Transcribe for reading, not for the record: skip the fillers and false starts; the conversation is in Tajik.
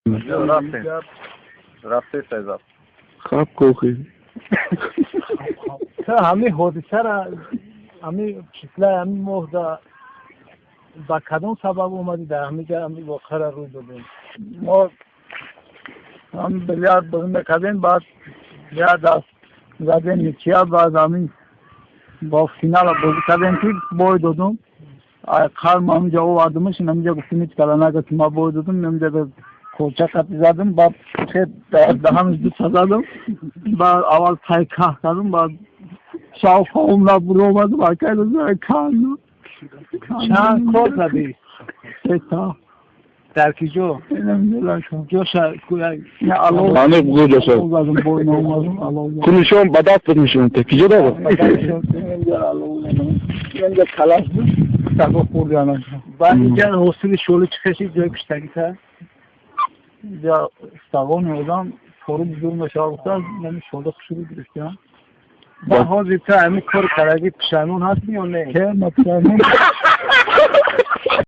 Рафтем. Рафте сайзаб. Хаб кохи. Ҳамин ҳодисара, ҳамин числаи ҳамин моҳда ба кадом сабаб омадӣ, дар ҳамин ҷа ҳамин воқеара рӯй додем? Мо ҳам билярд бозӣ мекардем, баъд як даст задем ничья, баъд ҳамин бо финала бозӣ кардем, ки бой додум. Қалм ҳаминҷа овардумаш, ҳаминҷа гуфтим, ҳеҷ кала нага, ки ма бой додум. Ҳаминҷа кӯча қати задум, баъд даҳанаш дута задум, баъд аввал тай каҳ кардум, баъд шав ховум набуромадум, акай канду. Чанд кор задӣ? Сета. Дар ки ҷо? Ҷоша? Аниқ бугӯ ҷоша. Кунишон ба даст нишон те. Киҷо дорад? Инҷа калаш буд, саго хӯрданаш. Баъд инҷа ҳосили шоли чӣ хеши ҷои куштагита? Инҷа сагони одам форум зур мешавад, гуфта, нами шола хушрӯ гирифтиам. Ба ҳозир ту ҳамин кор кардагӣ пушаймон ҳастӣ ё не? Ке, ма пушаймон.